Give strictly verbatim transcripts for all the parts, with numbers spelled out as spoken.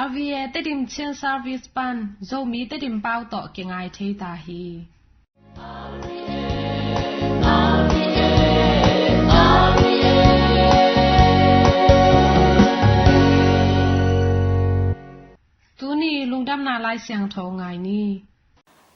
R V A Tedim Chin Service pan Zomi Tedim pau tawh kingai thei ta hi. Tuni lungdamna Lai Siangtho ngai ni.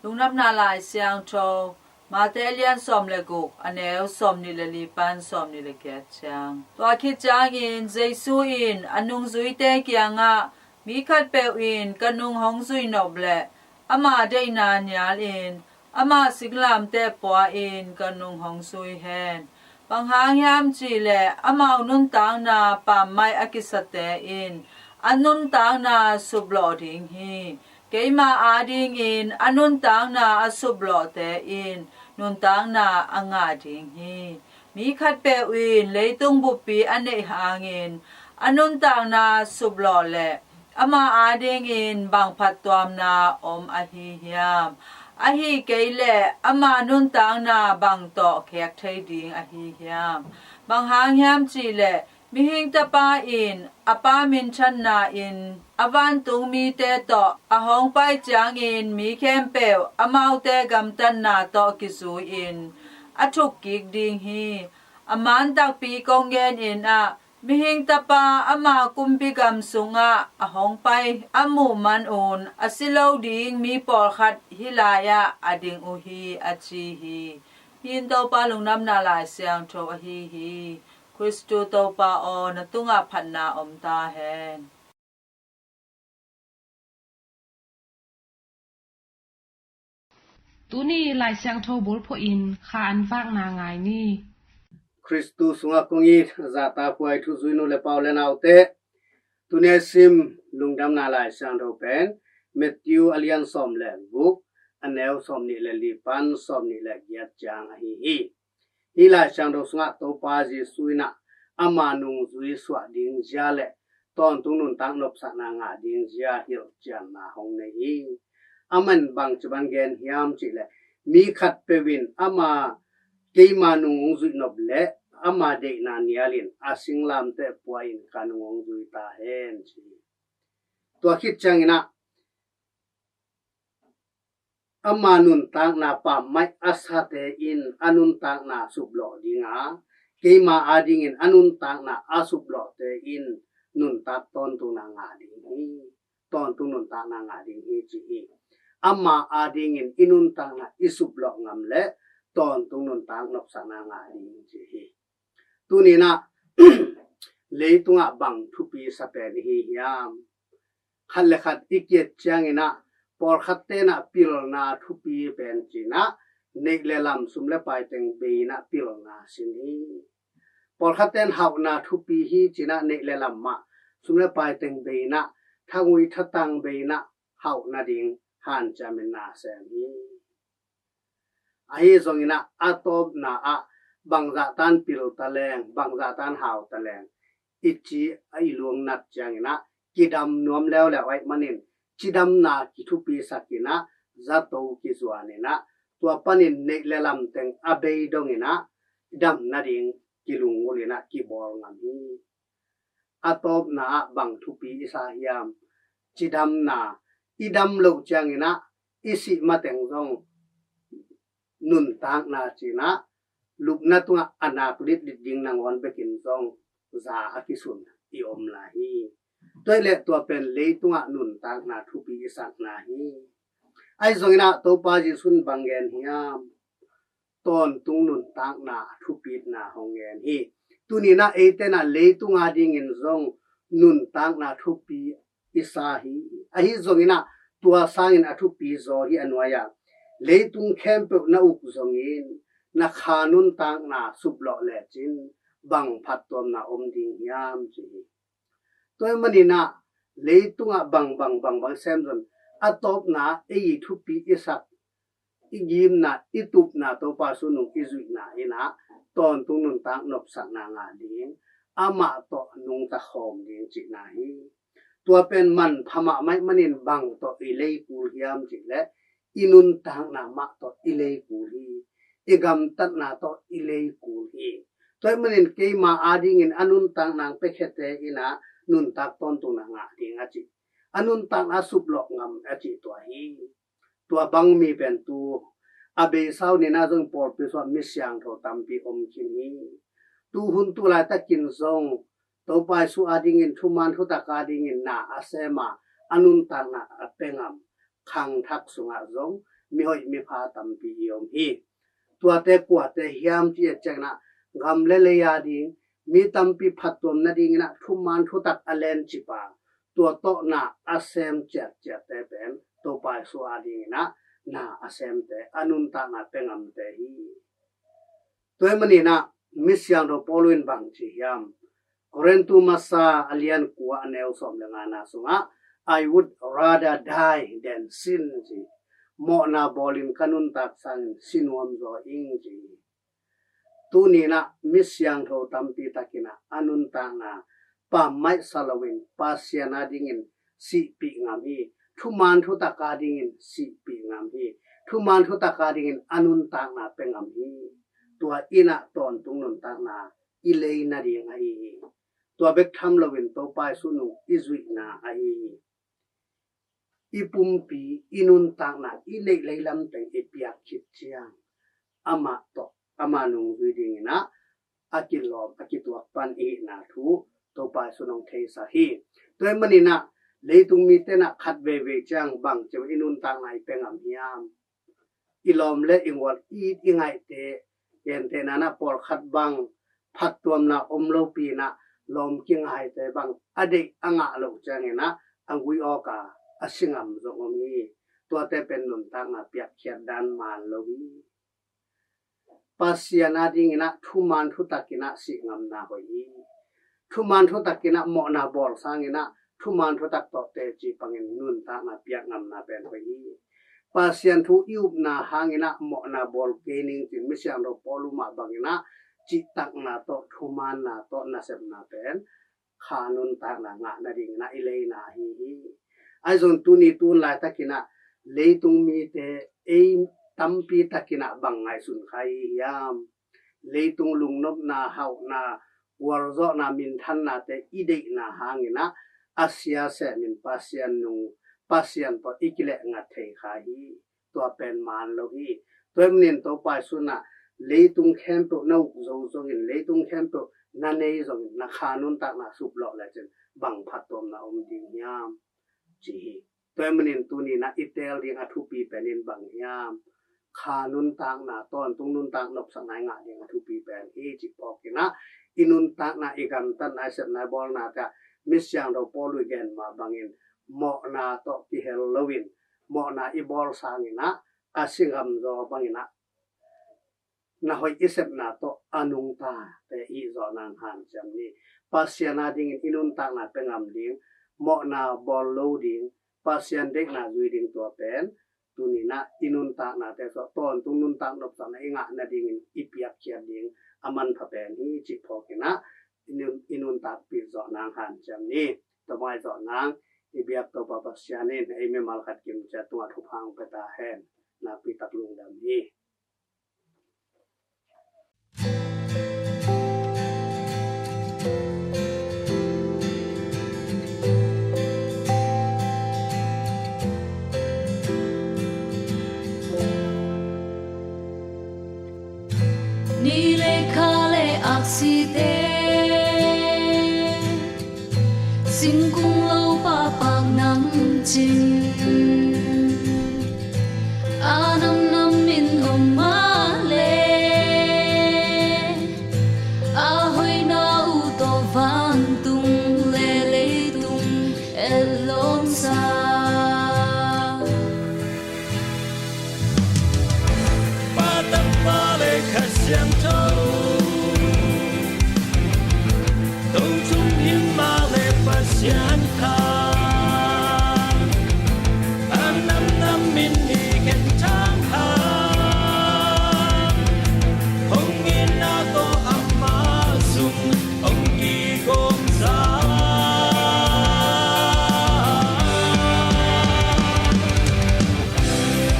Lungdamna Lai Siangtho, Mate a lian sawm le guk, a neu sawm nih le li pan sawm nih le giat ciang. Tua khit ciangin Jesu in a nungzuite kiangah, mi khatpeuh in ka nung hong zuih nop leh ama deihna nialin ama singlamteh pua-in ka nung hong zui hen. Bang hang hiam cihleh amau nuntakna pammaih a kisate in a nuntakna suplawh ding hi. Keima adingin a nuntakna a suplawhte in nuntakna a ngah ding hi. Mi khatpeuh in leitung buppi a neih hangin a nuntakna suplawh leh ama adingin bang phattuamna om ahi hiam? Ahi kei leh ama nuntakna bang tawh khek thei ding ahi hiam? Bang hang hiam cihleh Mihing Tapa in a Pa minthanna in a vantung mite tawh a hong pai ciangin mi khempeuh amaute gamtatna tawh kizui-in a thuk kik ding hi. A man takpi kong genin ah, Mihing Tapa ama kumpi gam sungah a hong pai a muh manun a si lo ding mi pawlkhat hih lai-ah a ding uh hi, a ci hi. Hih in Topa Lungdamna Lai Siangtho ahi hi. Khristu Topa aw, na tungah phatna om ta hen. Tuni Lai Siangtho bulphuh in kha an vakna ngai ni. Khristu sungah kong it zahtakhuai thuzui nu le pa u le naute, tuni a sim Lungdamna Lai Siangtho pen Matthew a lian sawm le guk, a neu sawm nih le li pan sawm nih le giat ciang ahi hi. Hih Lai Siangtho sungah Topa Jesu in ah ama nungzui suah ding zia le tawntung nuntak nopsakna ngah ding zia hilhcianna hong nei hi. Aman bangci bang gen hiam cihleh, mi khatpeuh in ama, keima nung hong zuih nop le ama deihna nialin a singlamteh pua-in ka nung hong zui ta hen, ci hi. Tua khit ciangin ah ama nuntakna pammaih a sate in a nuntakna suplawh ding a, keima adingin a nuntakna a suplawhte in nuntak tawntungna ngah ding hi. Tawntung nuntakna ngah ding hi, ci hi. Ama adingin i nuntakna i suplawh ngam le tawntung nuntak nopsakna ngah ding, ci hi. Tuni in ah leitungah bang thupi sa pen i hi hiam? Khat le khat i kiat ciangin ah, pawlkhatte in ah pilna thupi pen ci-in ah neih le lam, sum le pai teng bei-in ah pilna sin hi. Pawlkhatte in hauhna thupi hi ci-in ah neih le lam mah, sum le pai teng bei-in ah, thagui thatang bei-in ah hauh nading hanciamin na sem hi. Ahi zongin ah a tawpna ah bangzah tan pil taleng, bangzah tan hau taleng i ci a i lungnat ciangin ah kidam nuam leuleu ahih manin cidamna kithupisak in ah zato kizuan in ah, tua panin neih le lam teng a bei dongin ah dam nading kilungul in ah kibawl ngam hi. A tawpna ah bang thupi i sa hiam? Cidamna. I dam loh ciangin ah i sih mateng zong nuntakna ci-in ah lupna tungah a nak litlit ding nangawn bekin zong za a kisun i om lai hi. Tua ahih leh tua pen leitungah nuntakna thupi i sakna hi. Ahi zongin ah Topa Jesu in bang gen hiam? Tawntung nuntakna thupitna hong gen hi. Tuni in ah eite in ah leitung adingin zong nuntakna thupi i sa hi. Ahi zongin ah tua sangin a thupi zaw hi a nuai-ah, leitung khempeuh na uk zongin na kha nuntakna suplawh lecin bang phattuamna om ding hiam, ci hi. Tua ahih manin ah leitungah bang bang bang bang sem zong, a tawpna ei i thupi i sak, i gimna, i tupna, Topa Jesu nung i zuihna in ah tawntung nuntak nopsakna ngah ding, amah tawh nungta khawm ding cihna hi. Tua pen manpha mahmah ahih manin bang tawh i lei kul hiam cihleh, i nuntakna mah tawh i lei kul hi. I gamtatna tawh i lei kul hi. Tua ahih manin keima adingin a nuntakna hong piakhiate in ah nuntak tawntungna ngah ding a cih, a nuntakna a suplawh ngam a cih tua hi. Tua bang mi pen tu a beisa uh ni-in ah zong pawlpi sungah mi siangtho tampi om khin hi. Tu hun tu laitakin zong Topa Jesu adingin, thuman thutak adingin na a sem a, a nuntakna a pia ngam khangthak sungah zong mihoih mipha tampi i om hi. Tuate kuate hiam cih ciangin ah gam le lei ading mi tampi phattuam nadingin ah thuman thutak a lencip a, tua tawh na a sem ciatciatte pen Topa Jesu adingin ah na a semte, a nuntakna pia ngamte hi. Tua ahih manin ah mi siangtho Paul in bang ci hiam? Korintu masa a lian kua a neu sawm le ngana sungah, "I would rather die than sin," ci. "Mawhna bawlin ka nuntak sangin si nuam zaw ing," ci. Tuni-in ah mi siangtho tampi takin ah a nuntakna pammaih sa loin Pasian adingin sihpih ngam hi. Thuman thutak adingin sihpih ngam hi. Thuman thutak adingin a nuntakna pia ngam hi. Tua in ah tawntung nuntakna i lei nading ahi hi. Tua bek tham loin Topa Jesu nung i zuihna ahi hi. I pumpi, i nuntakna, i neih lei lamteng i piak khit ciang, amah tawh, ama nungzui dingin ah a kilawm, a kituak pan i hihna thu Topa Jesu in hong theisak hi. Tua ahih manin ah leitung mite in ah khat veivei ciang bang ci-a i nuntakna i pia ngam hiam? I lawm le i gual, i it i ngaihte, gentehna-in ah pawlkhat bang phattuamna om lopi-in ah lawm kingaite bang a deih a ngah loh ciangin ah a gui awk a, a si ngam zong om hi. Tuate pen nuntakna piakkhiat dan man lo hi. Pasian adingin ah thuman thutakin ah sih ngamna hoih hi. Thuman thutakin ah mawhna bawl sangin ah thuman thutak tawh teci pangin nuntakna piak ngamna pen hoih hi. Pasian thu i upna hangin ah mawhna bawl kei ning ci-in mi siangtho Paul mah bangin ah cihtakna tawh, thumaanna tawh nasepna pen kha nuntakna ngah nadingin ah i leina ahi hi. Ahi zongin tuni tu hun laitakin ah leitung mite, ei tampi takin ah bang ngaihsun kha i hi hiam? Leitung lungnopna, hauhna, gualzawhna, minthannate i deihna hangin ah a sia semin Pasian nung, Pasian tawh i kileh ngat thei kha hi. Tua pen man lo hi. Tua ahih manin Topa Jesu in ah leitung khempeuh na uk zo zongin, leitung khempeuh na nei zongin, na kha nuntakna suplawh lecin bang phattuamna om ding hiam, ci hi. Tua ahih manin tuni-in ah i teel ding a thupi pen in bang hiam? Kha nuntakna, tawntung nuntak nopsakna i ngah ding a thupi pen hi, cih phawkin ah i nuntakna, i gamtatna, i sepna, i bawlnate ah mi siangtho Paul in gen mah bangin mawhna tawh kihel loin, mawhna i bawl sangin ah a si ngam zaw bangin ah na hoih i sepna tawh a nungtate i hih zawh nang hanciam ni. Pasian adingin i nuntakna pia ngam ding, mawhna bawl lo ding, Pasian deihna zui ding, tua pen tuni-in ah i nuntaknate tawh tawntung nuntak nopsakna i ngah nadingin i piakkhiat ding a manpha pen hi, cih phawkin ah i nun, i nuntakpih zawh nang hanciam ni. Tua mah i zawh nang i biak Topa Pasian in ei mimal khat kimciat tungah thupha hong pia ta hen. Nakpi tak lungdam hi. Ni le kha le aksite, singkung lo pakpak nang cin, a namnam in om mah le, a hoihna uh tawh vantung le leitung etlawmsa. Pa, Tapa le Kha Siangtho, Topa Jesu min mah le Pasian kha, a namnam in i genthang hang, hong itna tawh ama sung hong kigawmsa.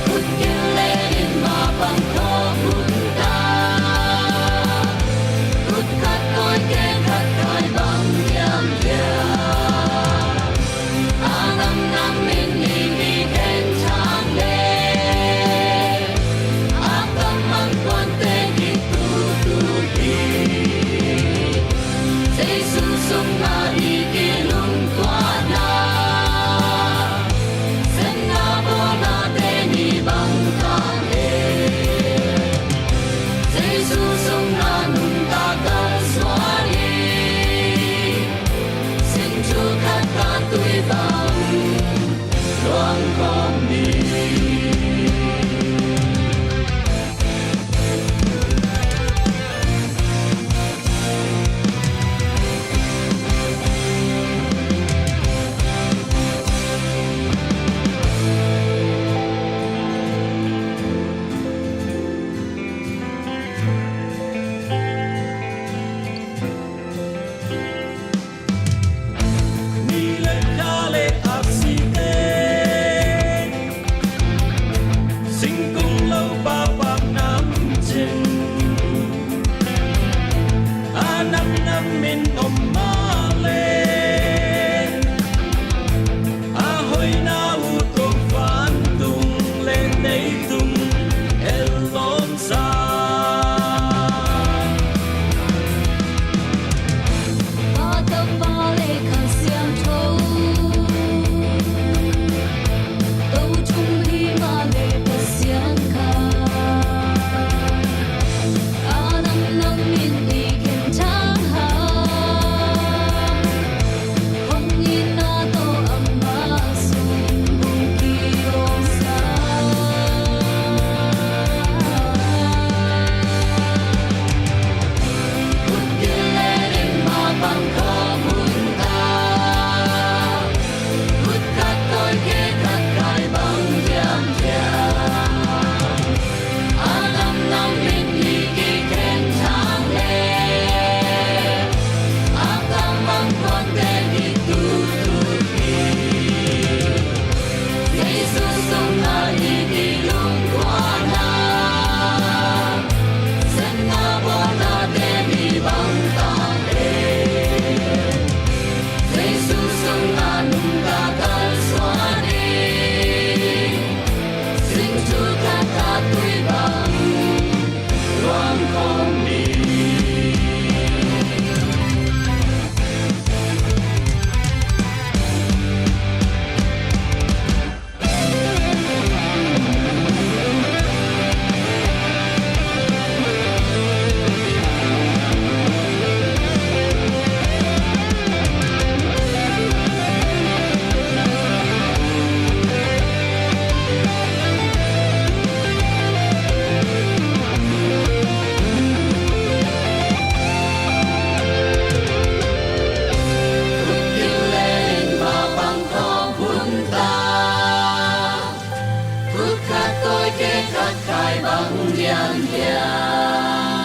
Khut gil le in mah bang khawk hun ta, khut khat tawi, keng khat tawi bang hiam hiam. Khat tawi ke khat kai bang diam hiam?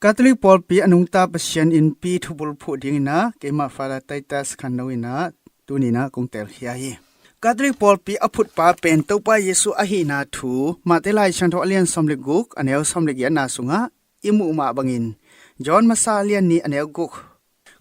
Catholic pawlpi a nungta Pasian innpi thubul phuh dingin ah keimah Father Titus Khanno in ah tuni in ah kong telkhia hi. Catholic pawlpi a phutpa pen Topa Jesu ahihna thu Mate Lai Siangtho a lian sawm le guk, a neu sawm le giatna sungah i muh mah bangin, John Masa a lian nih, a neu guk,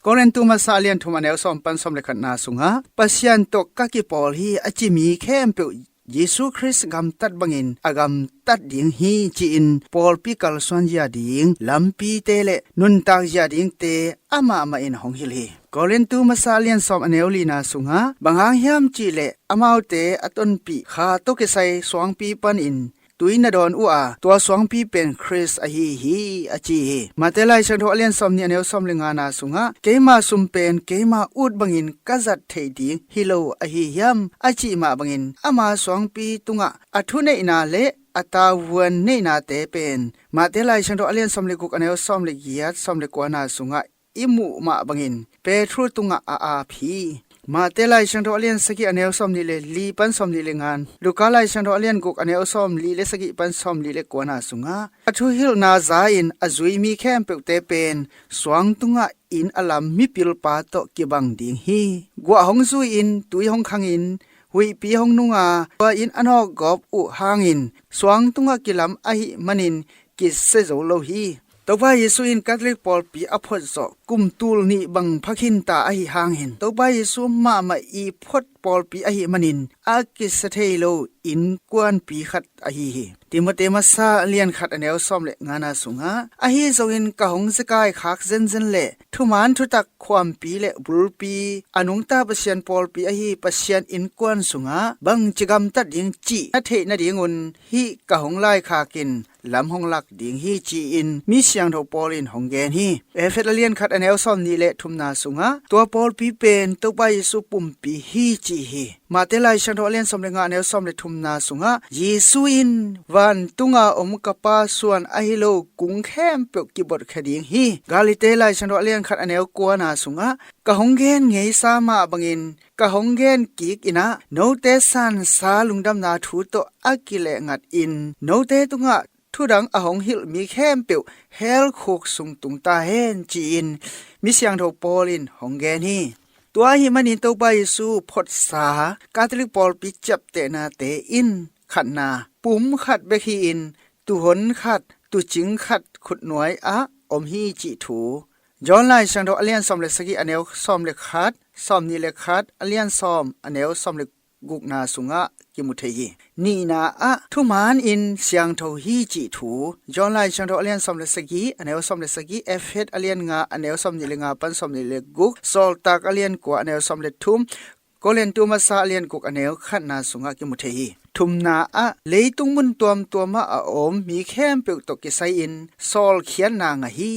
Korintu Masa a lian thum, a neu sawm pan sawm le khatna sungah, Pasian tawh ka kipawl hi a ci mi khempeuh Jesu Khrist gamtat bangin a gamtat ding hi, ci-in pawlpi kalsuan zia ding lampite le nuntak zia dingte amah mah in hong hilh hi. Korintu Masa a lian sawm, a neu lina sungah, bang hang hiam cihleh amaute a tonpih kha tawh kisai suangpi panin tui na dawn uh a, tua suangpi pen Khrist ahi hi, a ci hi. Mate Lai Siangtho a lian sawm nih, a neu sawm le ngana sungah, keima sum pen keima ut bangin ka zat theih ding hi lo ahi hiam, a cih mah bangin ama suangpi tungah a thuneihna le a tavuan neihnate pen Mate Lai Siangtho a lian sawm le guk, a neu sawm le giat, sawm le kuana sungah i muh mah bangin Petru tungah a ap hi. Mate Lai Siangtho a lian sagih, a neu sawm nih le li pan sawm nih le ngan, Luka Lai Siangtho a lian guk, a neu sawm li le sagih pan sawm li le kuana sungah, a thuhilhna za-in a zui mi khempeuhte pen suang tungah inn a lam mipilpa tawh kibang ding hi. Guah hong zui-in tui hong khangin huihpi hong nunga tua inn a nawkgawp uh hangin suang tungah kilam ahih manin kisia zo lo hi. Topa Jesu in Catholic pawlpi a phot zawh kum tul nih bang pha khinta ahi hangin, Topa Jesu mahmah i phot pawlpi ahih manin a kisia thei lo innkuanpi khat ahi hi. Timote Masa a lian khat, a neu sawm le ngana sungah, ahi zongin ka hong zekai khak zenzen le thuman thutak khuampi le bulpi a nungta Pasian pawlpi ahi Pasian innkuan sungah bangci gamtat ding cih na theih nadingun hih ka hong laikhak in lam hong lak ding hi, ci-in mi siangtho Paul in hong gen hi. Efesa a lian khat, a neu sawm nih le thumna sungah, tua pawlpi pen Topa Jesu pumpi hi, ci hi. Mate Lai Siangtho a lian sawm le nga, a neu sawm le thumna sungah, Jesu in, vantunga om ka Pa suan ahi lo kung khempeuh kibotkhia ding hi. Galati Lai Siangtho a lian khat, a neu kuana sungah, ka hong gen ngeisa mah bangin ka hong gen kik in ah, note sansa lungdamna thu tawh a kilehngat in note tungah thudang a hong hilh mi khempeuh hell khuk sung tung ta hen, ci-in mi siangtho Paul in hong gen hi. Tua ahih manin Topa Jesu photsa Catholic pawlpi ciaptehnate in khatna, pum khat bek hi-in, tuhon khat, tuucing khat khutnuai ah om hi cih thu John Lai Siangtho a lian sawm le sagih, a neu sawm le khat, sawm nih le khat, a lian sawm, a neu sawm le gukna sungah kimu thei hi. Nihna ah thuman in siangtho hi cih thu John Lai Siangtho a lian sawm le sagih, a neu sawm le sagih, Efesa a lian nga, a neu sawm nih le nga pan sawm nih le guk, Sawltak a lian kua, a neu sawm le thum, Korintu Masa a lian guk, a neu khatna sungah kimu thei hi. Thumna ah leitung mun tuamtuam ah a om mi khempeuh tawh kisai-in sawlkhiatna ngah hi.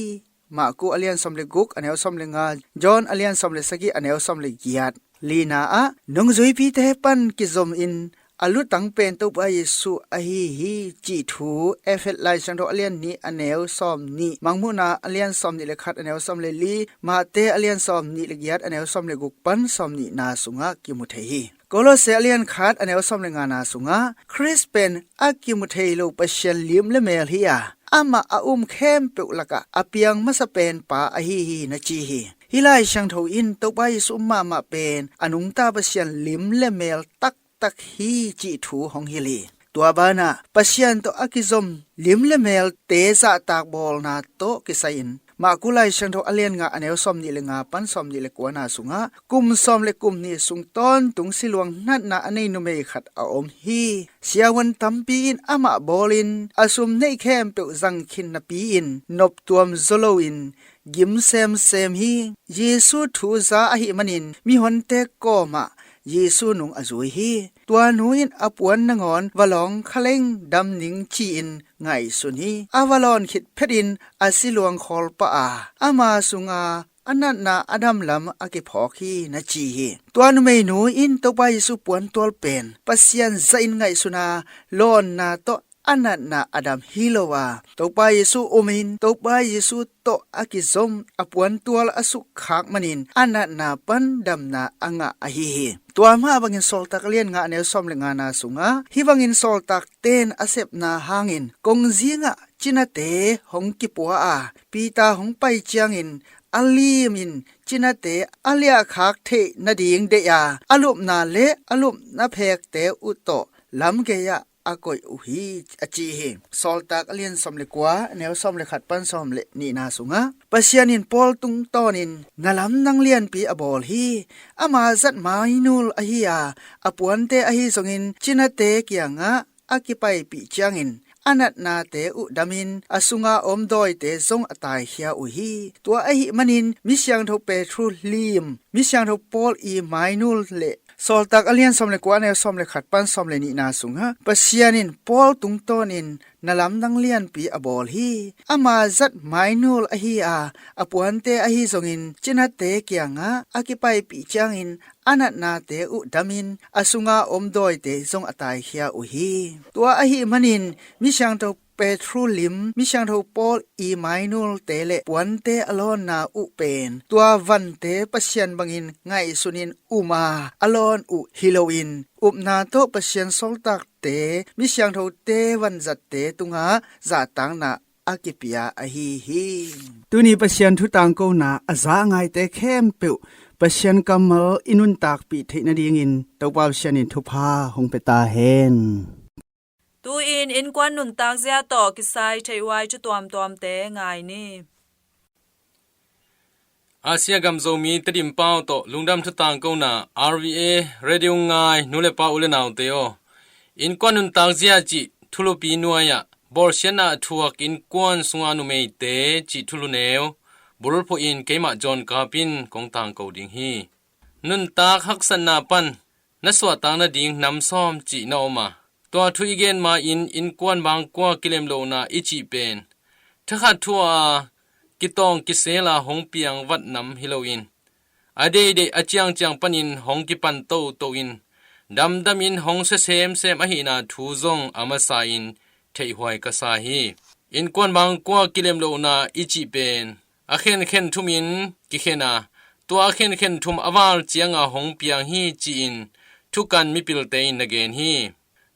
Marku a lian sawm le guk, a neu sawm le nga, John a lian sawm le sagih, a neu sawm le giat. Lina ah nungzuipite pan kizomin a lutang pen Topa Jesuh ahi hi cih thu Efesa Lai Siangtho a lian nih a neu sawm nih, Mangmuhna a lian sawm nih le khat a neu sawm le li, Mate a lian sawm nih le giat a neu sawm le guk pan sawm nihna sungah kimu thei hi. Kolose a lian khat a neu sawm le ngana sungah Khrist pen a kimu thei lo Pasian lim le mel hi a, amah a um khempeuh lakah a piang masa pen pa ahi hi na ci hi. Hih Lai Siangtho in Topa Jesuh mahmah pen a nungta Pasian lim le mel taktak hi cih thu hong hilh hi. Tua banah Pasian tawh a kizom lim le melte zahtak bawlna tawh kisai-in Marku Lai Siangtho a lian nga a neu sawm nih le nga pan sawm nih le kuana sungah kum sawm le kum nih sung tawntung siluang natna a nei numei khat a om hi. Siavuan tampi in amah bawlin a sum neih khempeuh zangkhin napi-in noptuam zaw loin gim semsem hi. Jesuh thu za ahih manin mihonte kawmah Jesuh nung a zui hi. Tua nu in a puan nangawn va lawng khaleng dam ning ci-in ngaihsun hi. A va lawn khit phetin a siluang khawl pah a, ama sunga a natna a damlam a kiphawk hi na ci hi. Tua numeinu in Topa Jesuh puantual pen Pasian zahin ngaihsun a, lawnna tawh a natna a dam hi lo a, Topa Jesuh umin Topa Jesuh tawh a kizom a puantual a sukkhak manin a natna pan damna a ngah ahi hi. Tua mah bangin Sawltak a lian nga a neu sawm le ngana sungah hih bangin sawltakte in a sepna hangin kongzingah cinate hong kipua a, Peter hong pai ciangin a limin cinate a liahkhak theih nading deih a, a lupna le a lupna phekte uh tawh lamgei-ah a koih uh hi, a ci hi. Sawltak a lian sawm le kua, a neu sawm le khat pan sawm le nihna sungah Pasian in Paul tungtawnin na lamdang lianpi a bawl hi. Ama zat mainul ahi a, a puante ahi zongin cinate kiangah a kipaipih ciangin a natnate uh damin a sunga om dawite zong a taikhia uh hi. Tua ahih manin Misiangtho Petru lim, Misiangtho Paul i mainul le Sawltak a lian sawm le kua, a neu sawm le khat pan sawm le nihna sungah Pasian in Paul tungtawnin na lamdang lianpi a bawl hi. Ama zat mainul ahi a, a puante ahi zongin cinate kiangah a kipaipih ciangin a natnate uh damin a sunga om dawite zong a taikhia uh hi. Tua ahih manin Misiangtho Petru lim, Misiangtho Paul i mainulte le puante a lawnna uh pen tua vante Pasian bangin ngaihsunin um a, a lawn uh hi loin upna tawh Pasian sawltakte, Misiangthote vanzatte tungah zahtakna a kipia ahi hi. Tuni Pasian thu tangkona a za a ngaite khempeuh Pasian kammal i nuntakpih theih nadingin Topa Pasian in thupha hong pia ta hen. Tu-in innkuan nuntak zia tawh kisai theihhuai thu tuamtuamte ngai ni. Asia gam Zomi Tedim pau tawh lungdam thu tangkona R V A Radio ngai nu le pa u le naute aw. Innkuan nuntak zia cih thulupi nuai-ah bawlsiatna a thuak innkuan sunga numeite cih thulu neu bulphuhin keimah John Kap in kong tangko ding hi. Nuntak haksatna pan na suahtak nading nam sawm cih na om a, tua thu i gen ma-in innkuan bangkua kilem lohna i cih pen thakhat thu a kitawng kisel a hong piang vat nam hi loin a deideih a ciangciang panin hong kipan toto in damdamin hong sia semsem ahihna thu zong a masa-in theihhuai ka sa hi. Innkuan bangkua kilem lohna i cih pen a khenkhen thumin kikhen a, tua a khenkhen thum a val cianga hong piang hi ci-in thukan mipilte in na gen hi.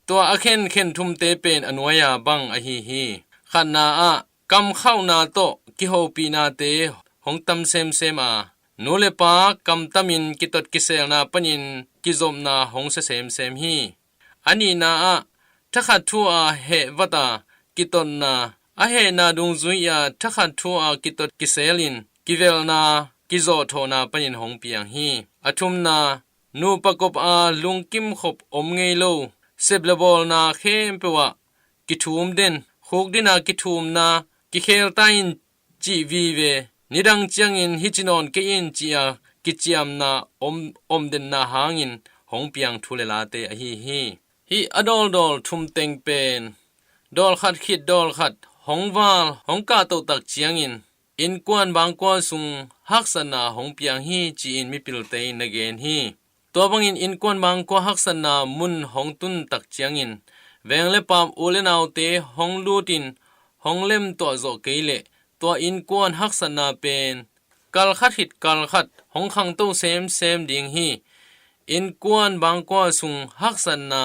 Tua a khenkhen thumte pen a nuai-a bang ahi hi. Khatna ah kamkhauhna tawh kihopihnate hong tam semsem a, nu le pa kamtamin kitot kiselna panin kizopna hong sia semsem hi. A nihna ah thakhat thu a heh vat a kitotna, a hehna dungzui a thakhat thu a kitot kiselin kivelna kizawhthawhna panin hong piang hi. A thumna, nupa kop a lungkim khop om ngei lo sep le bawlna khempeuh ah kithum den, khukdin a kithumna, kikhel ta in cih vive, nidang ciangin hih ci nawn kei in ci-a kiciamna om, om denna hangin hong piang thu le late ahi hi. Hih a dawldawl thum teng pen dawlkhat khit dawlkhat hong val, hong kahtoh tak ciangin innkuan bangkua sung haksatna hong piang hi ci-in mipilte in na gen hi. Tua bangin innkuan bangkua haksatna mun hong tun tak ciangin veng le paam u le naute hong lutin hong lemtuah zawh kei leh tua innkuan haksatna pen kalkhat khit kalkhat hong khangto semsem ding hi. Innkuan bangkua sung haksatna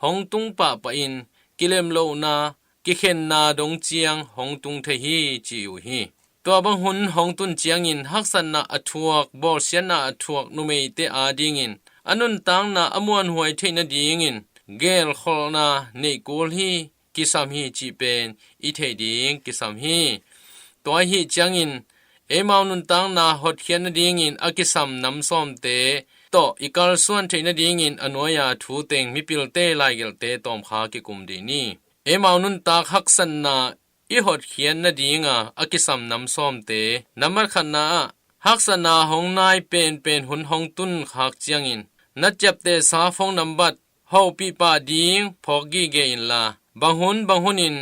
hong tung pahpahin kilemlohna, kikhenna dong ciang hong tung thei hi ci uh hi. Tua bang hun hong tun ciangin haksatna a thuak, bawlsiatna a thuak numeite adingin a nuntakna a muanhuai theih nadingin gelkholhna neih kul hi, kisam hi cih pen i theih ding kisam hi. Tua ahi ciangin eimau nuntakna hotkhiat nadingin a kisam nam sawmte tawh i kalsuan theih nadingin a nuai-a thu teng mipilte laigelhte tawmkha kikum dih ni. Eimau nuntak haksatna i hotkhiat nadinga a kisam nam sawmte. Nambat khatna ah haksatna hong nai penpen hun hong tun khak ciangin na ciaptehsa phone nambat hopih pah ding phawk gige inla, bang hun bang hunin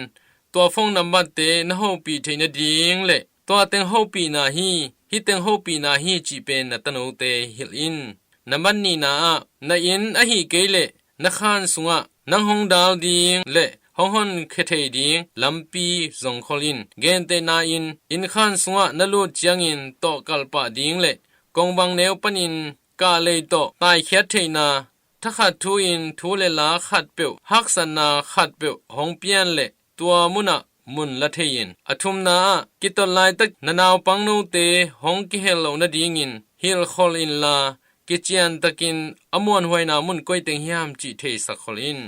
tua phone nambatte na hopih theih nading le tua teng hopihna hi, hih teng hopihna hi cih pen na tanote hilh in. Nambat nihna ah na inn ahi kei leh na khan sungah nang hong dal ding le hong honkhia thei ding lampi zong khol in. Gentehna in, inn khan sungah na lut ciangin tawhkalh pah ding le kongbang neu panin kahlei tawh taikhiat theihna, thakhat thu-in thu le la khatpeuh, haksatna khatpeuh hong pian leh tua munah mun la thei in. A thumna ah kitot laitak na naupang note hong kihel loh nadingin hilhkhol inla, kiciantakin a muanhuaina mun koi teng hiam cih theisak khol in.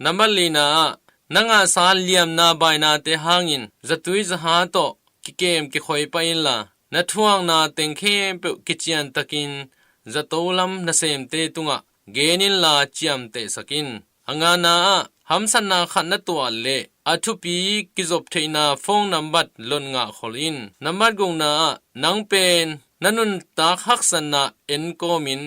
Nambat lina ah na ngahsa liamna bainate hangin zatui zaha tawh kikem kikhoi pah inla, na thuakna teng khempeuh kiciantakin zato lam nasemte tungah gen inla ciamtehsak in. A ngana ah hamsatna khat na tuah leh a thupi kizop theihna phone nambat lot ngah khol in. Nambat gukna ah nang pen na nuntak haksatna enkawmin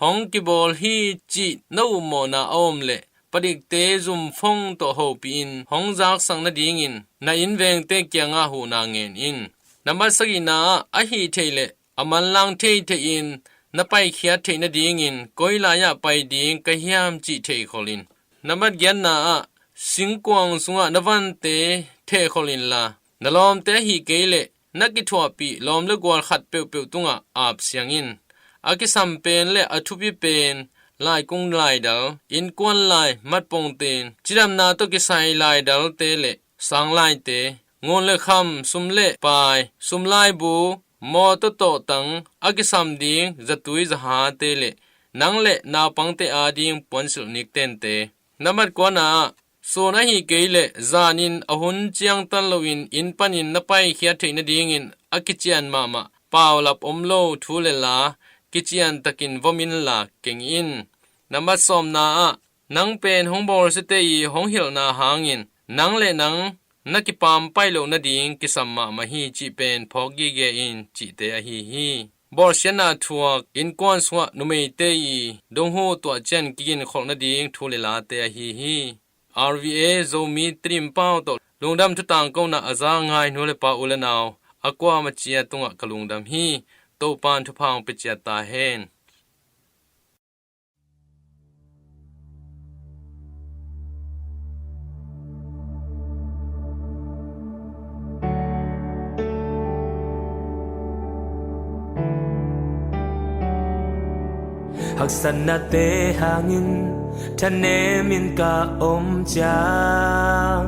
hong kibawl hi cih na upmawhna a om leh padikte zum phone tawh hopihin hong zaksak nadingin na innvengte kiangah huhna ngen in. Nambat sagihna ah a hih theih leh a manlang thei theihin na paikhiat theih nadingin koi lai-ah pai ding ka hiam cih theikhol in. Nambat giatna ah singkuang sungah na vante thehkhol inla, na lawmte ahi kei leh na kithuahpih lawm le gual khat peuhpeuh tungah apsiang in. A kisam pen le a thupi pen laikung laidal, innkuan lai, matpongten, cidamna tawh kisai laidalte le sanglaite, ngun le kham, sum le pai, sum laibu, mawtaw tawhtang, a kisam ding zatui zahate le nang le naupangte ading puansilh niktente. Nambat kuana ah sun ahi kei leh zanin a hun ciangtan loin inn panin na paikhiat theih nadingin a kician mahmah paulap om lo thu le la kiciantakin vom inla keng in. Nambat sawmna ah nang pen hong bawlsiate i hong hilhna hangin nang le nang na kipampai loh nading kisam mahmah hi cih pen phawk gige in cihte ahi hi. Bawlsiatna thuak innkuan sungah numeite i donghu tuah ciang kiginkholh nading thu le late ahi hi. R V A Zomi Tedim pau tawh lungdam thutangkona a za ngai nu le pa u le nau a kuama cia tungah ka lungdam hi. Topan thupha hong pia ciat ta hen. Haksatnate hangin thanemin ka om ciang,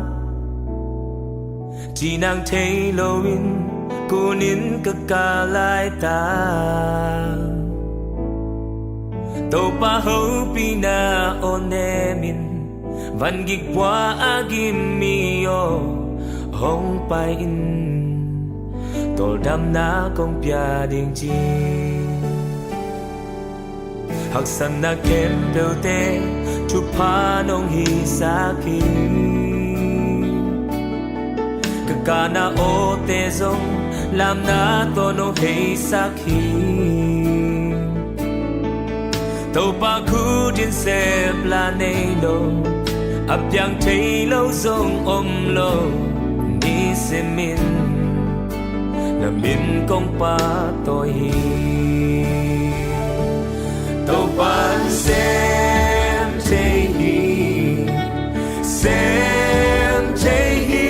cinang thei loin kunin ka kah laitak, Topa hopihna aw nemin vangik pua a gim mi aw hong pai in, tawldamna kong pia ding ci. Haksatna khempeuhte thupha nong hisak hi. Ka kahna awte zong lamna tawh nong heisak hi. Topa khut in sep la nei lo, a piang thei lo zong om lo, nisimin na min kong pahtawi hi. Topa'n sem thei hi, sem thei hi.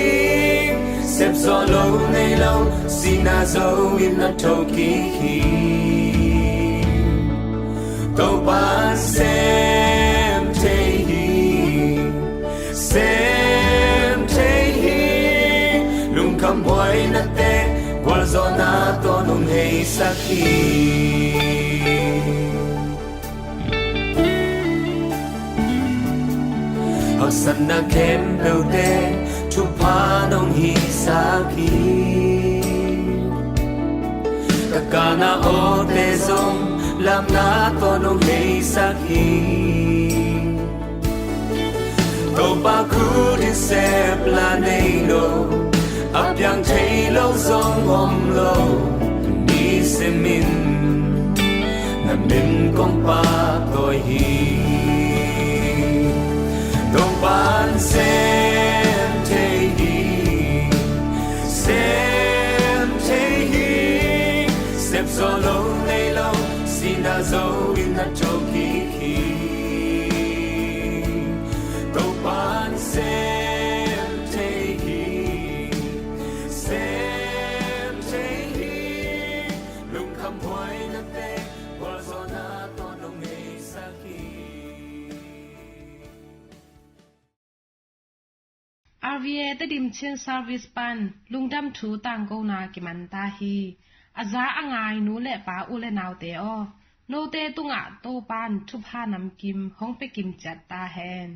Sep zawh lo nei lo, sihna zo in a thokik hi. Topa'n sem thei hi, sem thei hi. Lungkham huaina teh gualzawhna tawh hong heisak hi. Haksatna khempeuh teh thupha hong hisak hi. Ka kana awte zong lamna tawh hong heisak hi. Topa khut in sep la nei lo, a piang thei lo zong om lo. Ni simin na min kong pahtawi hi. Topa'n sem thei hi, sem thei hi. Sep zawh lo nei lo, sihna zo in a thokik hi. Topa'n sem thei hi, sem thei hi. Lungkham huaina teh gualzawhna tawh hong heisak hi. R V A Tedim Chin Service pan lungdam thu tangkona kiman ta hi. A za a ngai nu le pa, u le naute aw, note tungah Topa'n thupha namkim hong pia kim ciat ta hen.